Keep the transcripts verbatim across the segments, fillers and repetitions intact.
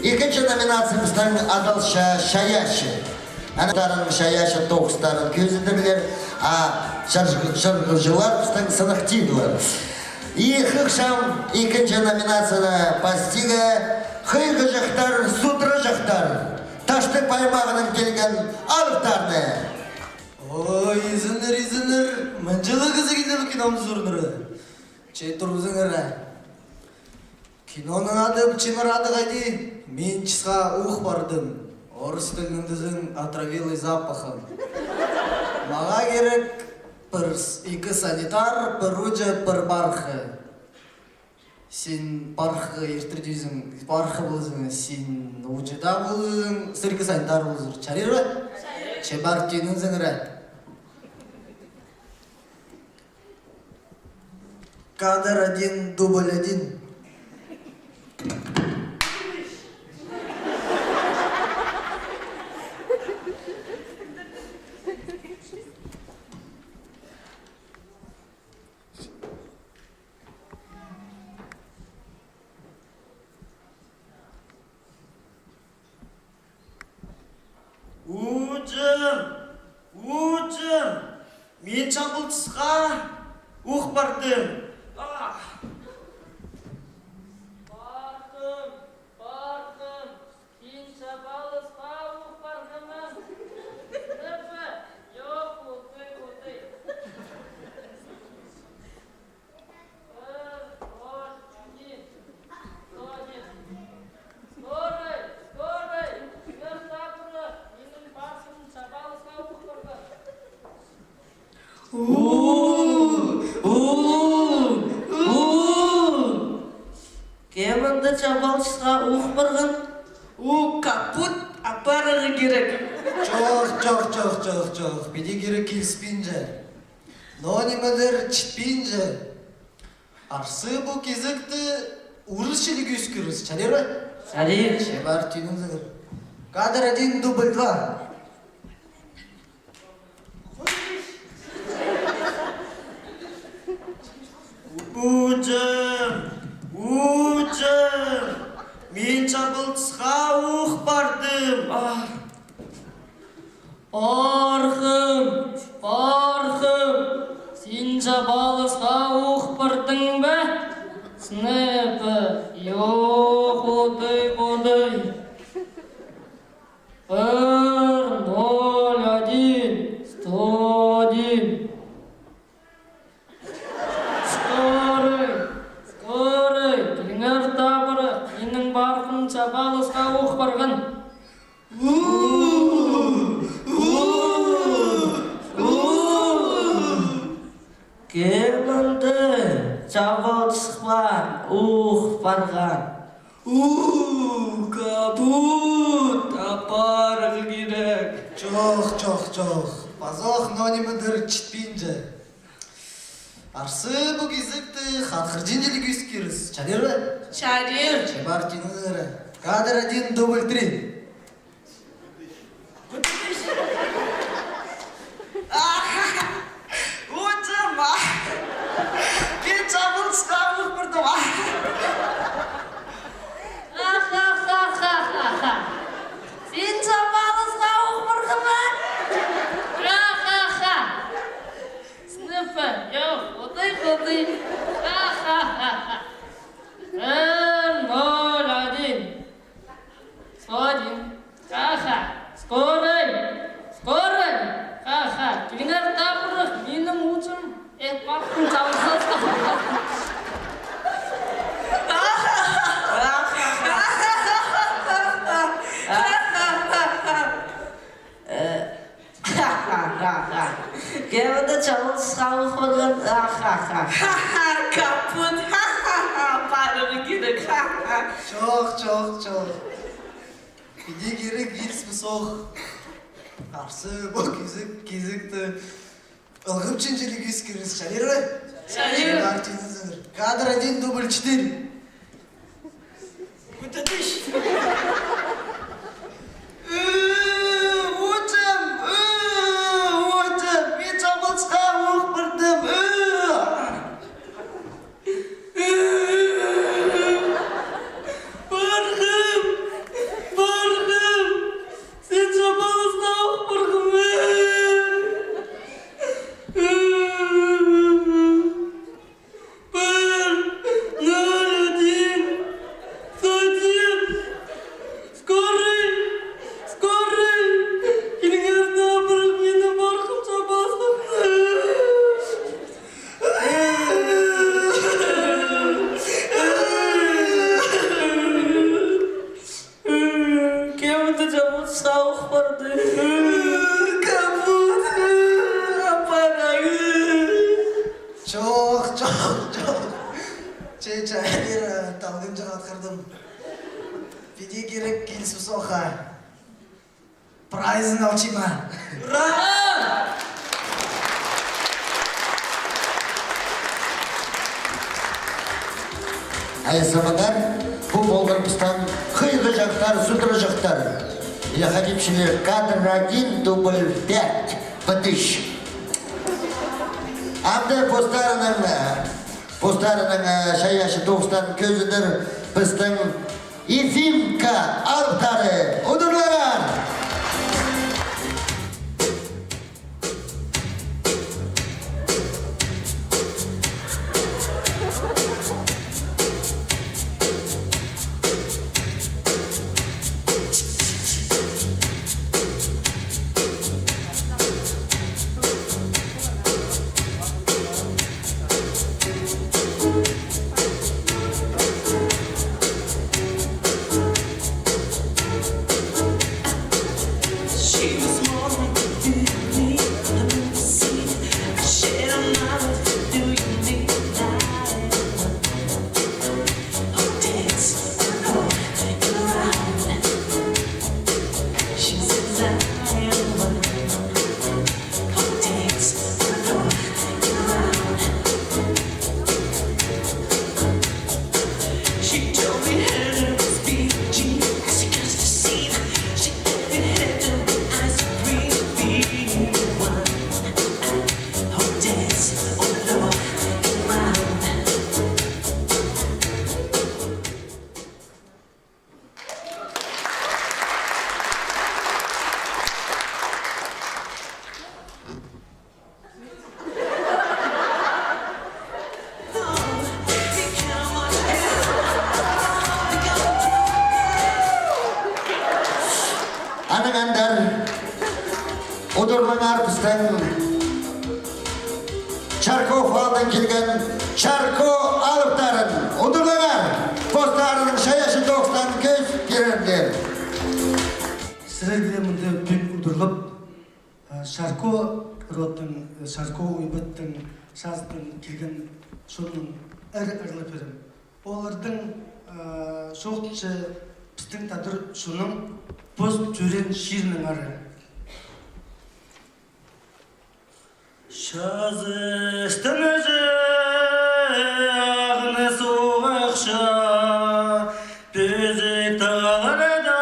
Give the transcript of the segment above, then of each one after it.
Ікінҷі номинация пістің адалча чайаачы. Аның чайаачы тоғыстарын кӧзідерлер, а чарғы-, чарғыҷылар пістің сынах тиділер. И хығырчам ікінҷі номинацияда пастирға хыйғыҷахтар, судраҷахтар, Таштып аймағынаң килген алыптарны. Ой, изеннер, изеннер, мынҷа ла кізі килді бе киноны сурынарға? Че турзыңар. Киноның ады, пічіннер ады хайди? «Мин чысха ух пардым». Орыс тілінең тізең, «Отравилась запахом». Мағаа кирек пір с-, ікі санитар, пір ууҷа, пір пархы. Син пархы иртірдізің, пархы ползаң, син ууҷа даа ползаң, сірер ікі санитар ползар. Чарир ба? Чарир. Че пар, тӱӱніңзер. Кадр один, дубль один. Ууҷам, ууҷам, мин чабалысха ух пардым. Ах! Пархым, пархым, син чабалысха ух парғаның ба? Йох, худый, худый. Пір, ӱс, ікі, тоғыс. Скорый, скорый, кӧр сабыры, минің пархым чабалысха ух парған. У-у-у! Кем анда чабалысха ух парған? У, капут апарарға кирек. Чох, чох, чох, чох, чох. Піди кирек киліспинче. Ноо нимедір читпинче. Арса пу кизекті урыс чіли кӧзіт кирербіс. Чарир ба? Чарир. Че пар, тӱӱніңзер. Кадр один, дубль два. Ууҷам, ууҷам, мин чабалысха ух пардым. Ах. Пархым, пархым, син чабалысха ух пардың ба? Снайпер, йох, худый, худый. Пір, ноль, один, сто один. Скорый, скорый, киліңер табырах, минің пархым чабалысха ух парған. У-у-у! Кем анда чабалысха ух парған? У, капут апарарға кирек. Чох, чох, чох. Пазох ноо нимедір читпинче. Арса пу кизекті хатхырҷаң чіли кӧзіт кирербіс. Чарир ба? Чарир. Че пар, тӱӱніңзер. Кадр один, дубль три. Ууҷам, а! Мин чабалысха ух пардым, а! Ха-ха-ха-ха-ха-ха! Син чабалысха ух парған ба? Ха-ха-ха! Снайпер, йох, худый, худый! Ха-ха-ха-ха! Пір, ноль, один. Сто один. Ха-ха. Скорый! Скорый! Ха-ха. Киліңер табырах, минің ууҷам. Э, пархым чабалысха. Э, Ха-ха-ха-ха. Кем анда чабалысха ух парған? Ха-ха-ха. Ха-ха, капут. Ха-ха-ха. Парырға кирек. Ха-ха. Чох, чох, чох. Піди кирек киліспіс ох. Арса пу кизек, кизекті ылғапчаң чіли кӧзіт кирербіс. Чарир ба? Чарир. Че пар, тӱӱніңзер. Кадр один, дубль четыре. Ууҷам, ууҷам, мин чабалысха ух пардым. Пархым, Апарды. Капут. Апарағы. Чох, чох, чох. Че, че, андир талғанҷых атхардым. Піди кирек киліс пос, ох. Прайзын алчам ма? Ура! Ай, сабандар, пу полған пістің хыйғыҷахтар, сыдырҷахтар. Или хатипчілер, кадр один, дубль пять, пытыш. Амды постарының, э, постарының, э, чайаачы тоғыстарын кӧзідер пістің Ефимка алыптары, удурлаңар! Анаң андар удурлаңар пістің Чарков аалдаң килген Чарко алыптарын, удурлаңар, постарының чайаачы тоғыстарын кӧзіт пирерлер. Сірерге мында пӱӱн удурлап, э, Чарко родтың, э, Чарко уйбаттың, чазыттың килген чонның ыр ырлап пирем. Оларның, э, чоохтанча, пістің тадар чонның пос тӧреен чирінің ыры. Чазы істенҷе, ағын суғ ахча, пӧзік тааларда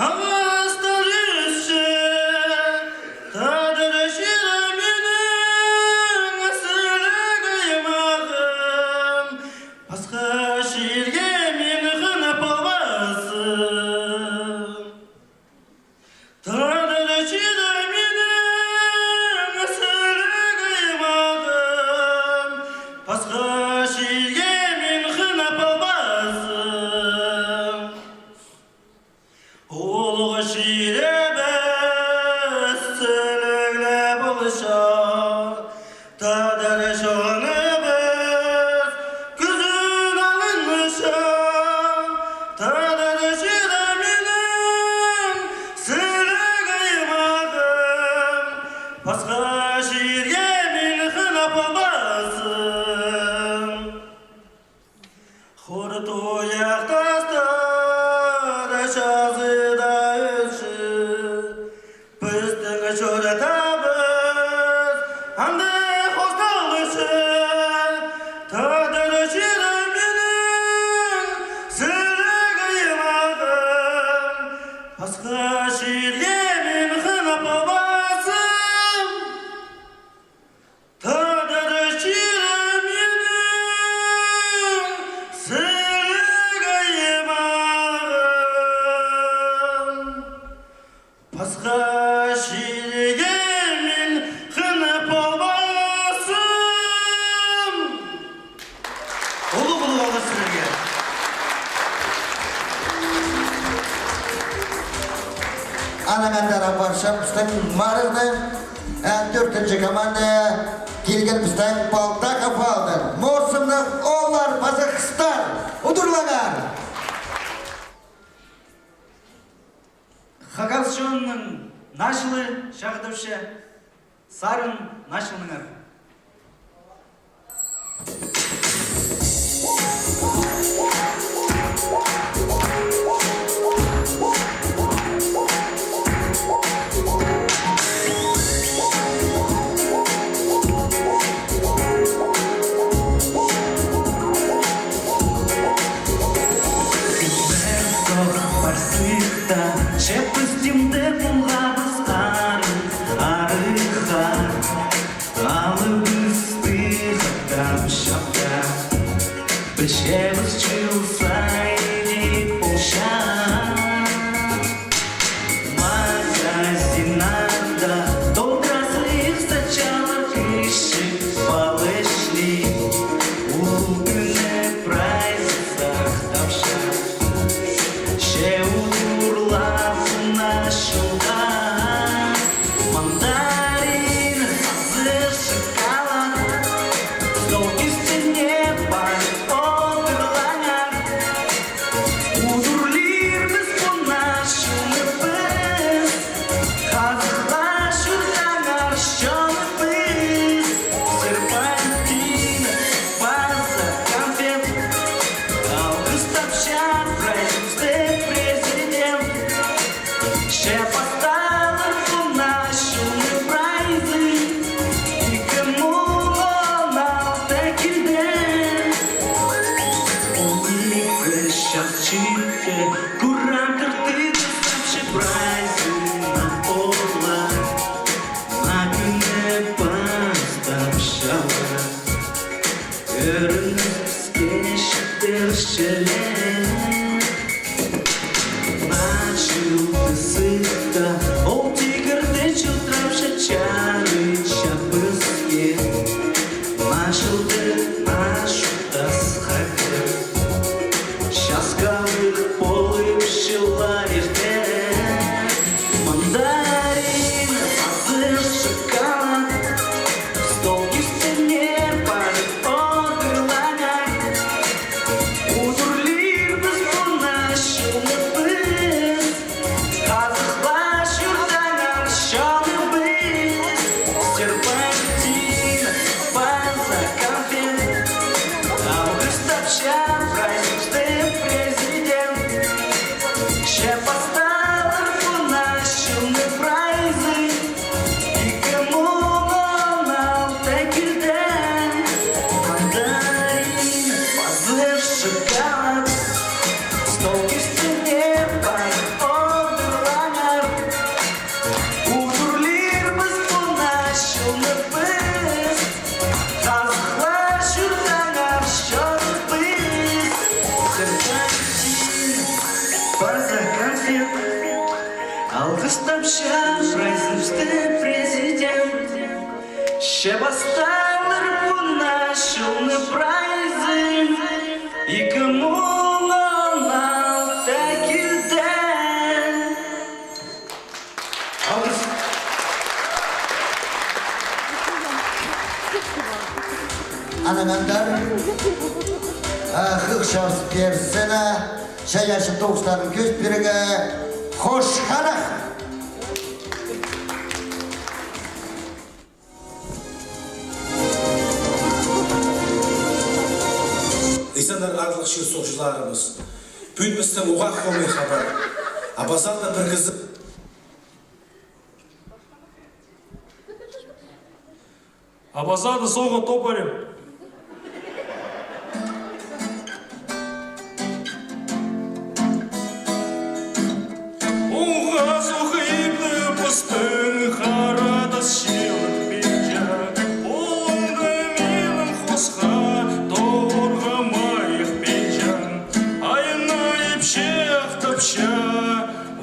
ағастар ӧсче, тадар чирі минің сіліг аймағым, пасха чирге мин хынып полбаспын. Тадар чирі минің сіліг аймағым, пасха чирге мин хынып полбаспын. Улуғ чирібіс сілігле полча, тадар чоныбыс кӱзін алынча, тадар чирі минің сіліг аймағым, пасха чирге мин хынып полбаспын. Хур туях тастар чазыда ӧсче, пістің чуртабыс анда хосталча, тадар чирі минің сіліг аймағым, пасха чирге мин хынып полбаспын. Тадар чирі минің сіліг аймағым, пасха чирге мин хынып полбаспын. Улуғ-улуғ алғыс сірерге. Анаң андар апарчам пістің марығны, э, тӧртінҷі команда килген пістің Полтаков аалдаң. Морсымның ооллар паза хыстар. Удурлаңар! Наа чылы чағдапча, сарығ наа чылнаңар. Парсыхта, че піс тимде полғабыс арығ, арығ хар. Алыбысты хаттап чапта, пілчебіс чыл сайын полча. Магазиннарда толдыразығ сачалар кічіг палаҷах, ол кӱнні прайзы сахтапча. Че удурлап наа чылда мандарин, пазы, шоколад, стол кистіне парып одырлаңар. Удурлирбыс пу наа чылны піс, хазых ла чуртаңар чоныбыс. Серпантин, паза конфет, алғыстапча прайзыбысты президент. Че пасталар пу наа чылны прайзы, ікі муң он алты килді. Он ікі час читті, курантыртыды сапчы прайзына ола. Наа кӱнні пастапчалар. Ӧрініске читерчелер. Наа чылды сыхта, ол тигірде чылтырапча, чарыпча піске. Наа чылды наа чуртасха кір. Часкалығ полып чыллар иртер. Мандарин, пазы, шоколад, стол кистіне парып одырлаңар. Удурлирбыс пу наа чылны піс, хазых ла чуртаңар чоныбыс. Серпантин, паза конфет, алғыстапча прайзыбысты президент. Че пасталар пу наа чылны прайзы, ікі муң он алты килді. Мандарин, пазы, шоколад, стол кистіне парып одырлаңар. Удурлирбыс пу наа чылны піс, хазых ла чуртаңар чоныбыс. Серпантин, паза конфет, алғыстапча прайзыбысты президент. Че пасталар пу наа чылны прайзы, ікі муң он алты килді. Алғыс. Анаң андар, а, хых чабыс пирзем, чайаачы тоғыстарын кӧзіт пирерге, Хош Харах. Изеннер, аарлығ чир-суғҷыларыбыс. Пӱӱн пістің уғаа хомай хабар. Абазада пір кізі. Абазада соға топарым. Уғаа соох иптіг пістің хара тас чылығ пиҷе. Олыңда минің хосха тоғырға майых пиҷем. Айна ипчі ахтапча,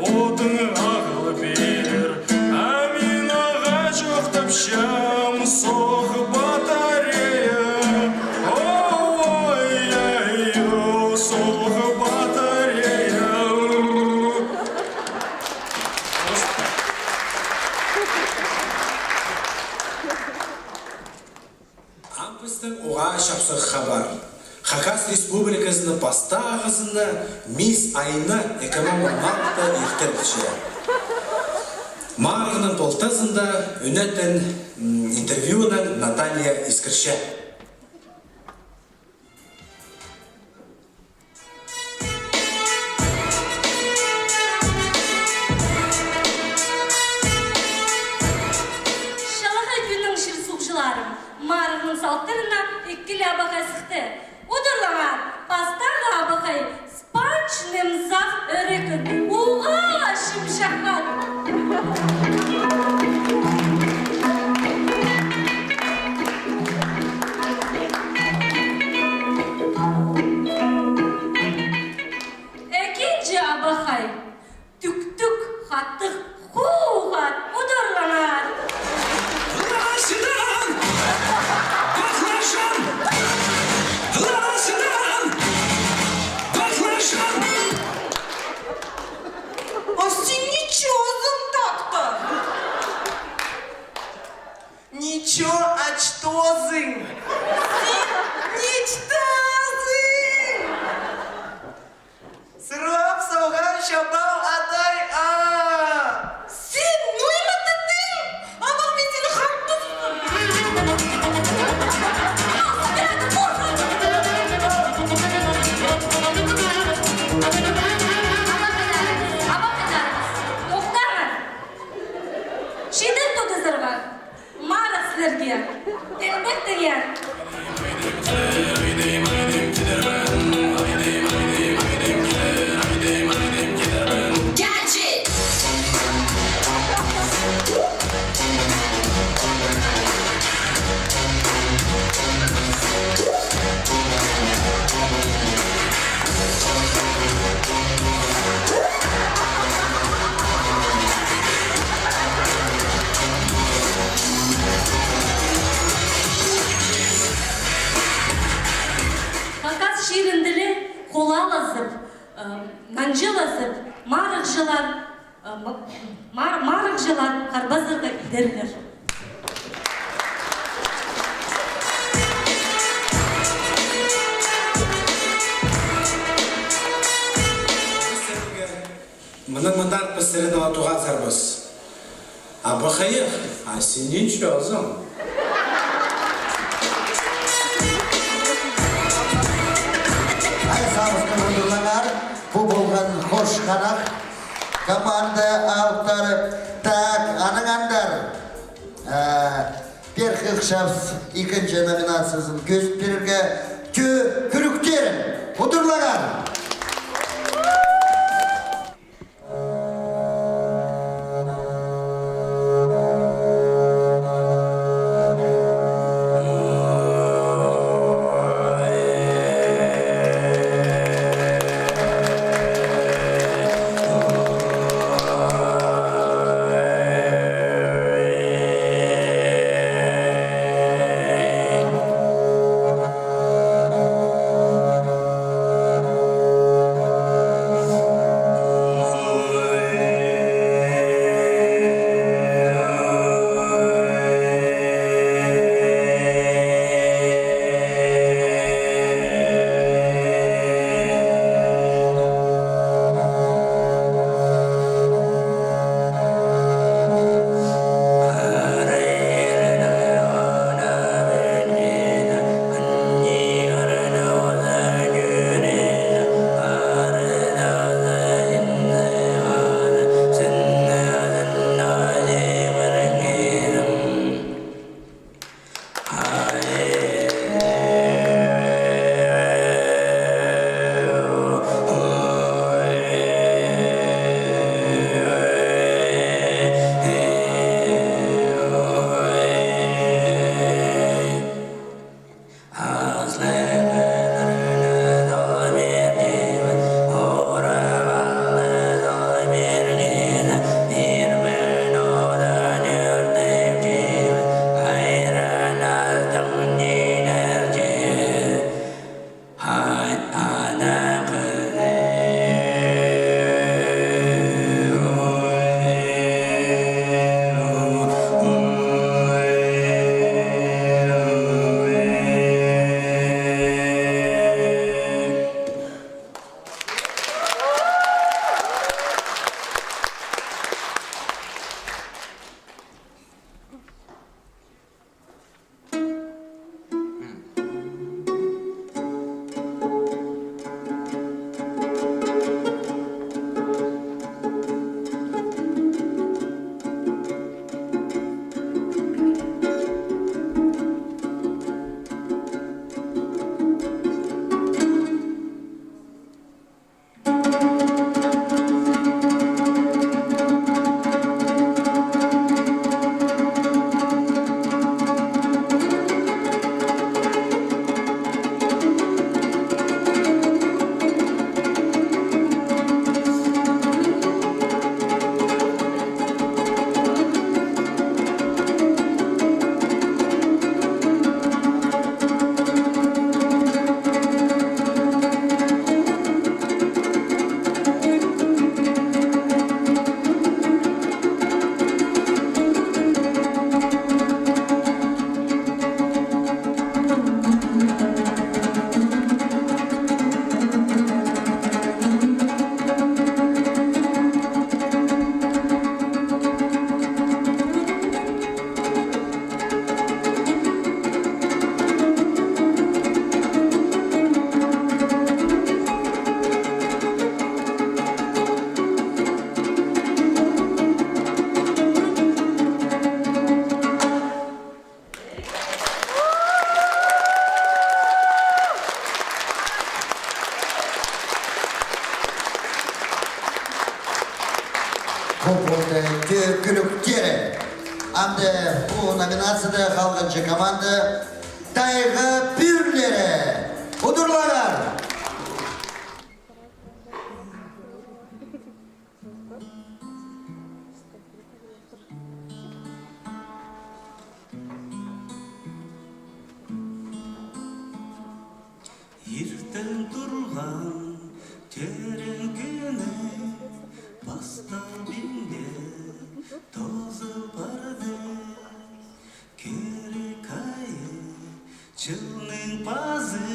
одың ағыл пирер, а мин ағаа чоохтапчам, соох батарея. Ой-ай-о, соох батарея. Ам пістің уғаа чапсых хабар. Хакас Республиказының пастағызына Мисс Айна ікі муң он алты иртірілче. Марығның полтазында ӱнетін, м, интервьюнаң Наталья Искрче. Чалахай кӱннің чир-суғҷылары, марығның салтарына іккілі абахай сыхты. Удурлаңар, пастағы абахай Спанч Немзах Ӧрекін. Уғаа, чымчах хат! Ікінҷі абахай Тӱк-тӱк, хаттығ, хуу хат, удурлаңар. Лаасынаң! Баклажан! Лаасынаң! Баклажан! А син ничозың тапта? Ничо ачтозың. Син ничтозың. Сырап салған чабал адай а. Син ноо ниме тидің? Абах, мин сині хартызым. Абах, хайдар, абах, хайдар. Тохтаңар. Чиділ тудызарға. Марығ сірерге! Теңбек теңер! Хакас чирінде ле холалазып, э, нанҷылазып, марығҷылар, э, ма-, мар-, марығҷылар харбазарға идерлер. Мынаң мындар піс сірерні ла тоғазарбыс. Абахайых, а син нинҷе озың? Ай, сағысты удурлаңар, пу полған хош ханах команда алыптары. Так, анаң андар. Э, пеер хығырчабыс ікінҷі номинациязын кӧзіт пирерге, «Тӧӧ кӱріктерін». Удурлаңар! Полды «Тӧӧ кӱлӱктері». Амды пу номинацияда халғанҷы команда «Тайға пӱӱрлері». Удурлаңар! Иртен турған тӧреен кӱнім пасталбинде тоозыл парды. Кирек айы, чылның пазы,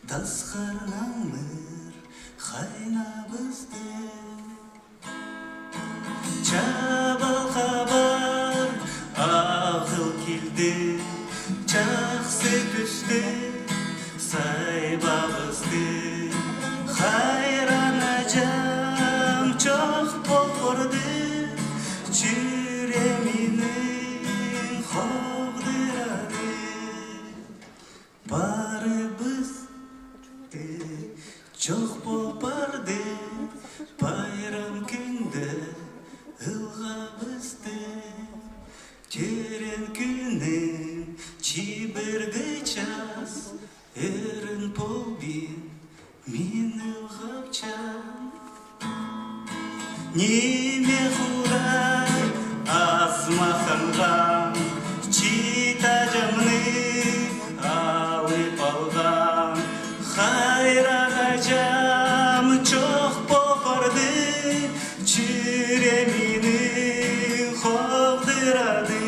тасхар наңмыр хайнабысты. Чабал хабар ағыл килді, чахсы тӱсті, сайбабысты. Хайран аҷам чох пол парды, чӱрем минің хоғдырады. Парыбысты, чох пол парды, пайрам кӱнде ылғабысты. Тӧреен кӱнім чибіргі час, ӧрін полбин мин ылғапчам. Ниме Худай азыма хынған, чиит аҷамны алып алған. Хайран аҷам чох пол парды, чӱрем минің хоғдырады.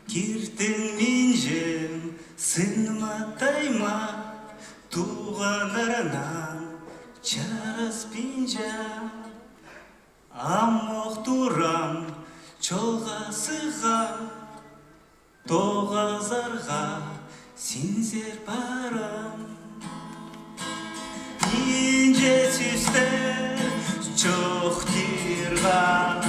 Киртінминчем, сынма тайма, туғаннарнаң чараспинчам. Амох турам, чолға сыхам, тоғазарға синзер парам. Нинҷе сӧстер чох тирға,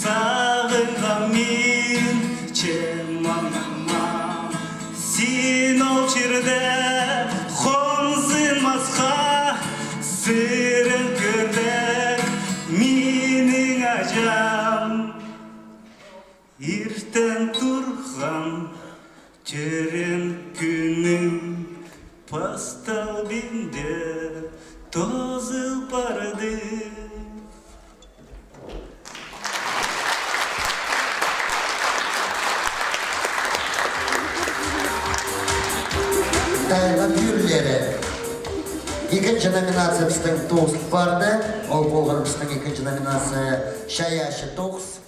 сағынғам мин, че маңнама. Син ол чирде хомзынмасха, сырын кӧрдек минің аҷам. Иртен турғам, тӧреен кӱнім пасталбинде тоозыл парды. «Тайға пӱӱрлері». Ікінҷі номинация пістің тоозыл парды. Ол полған пістің ікінҷі номинация «Чайаачы тоғыс».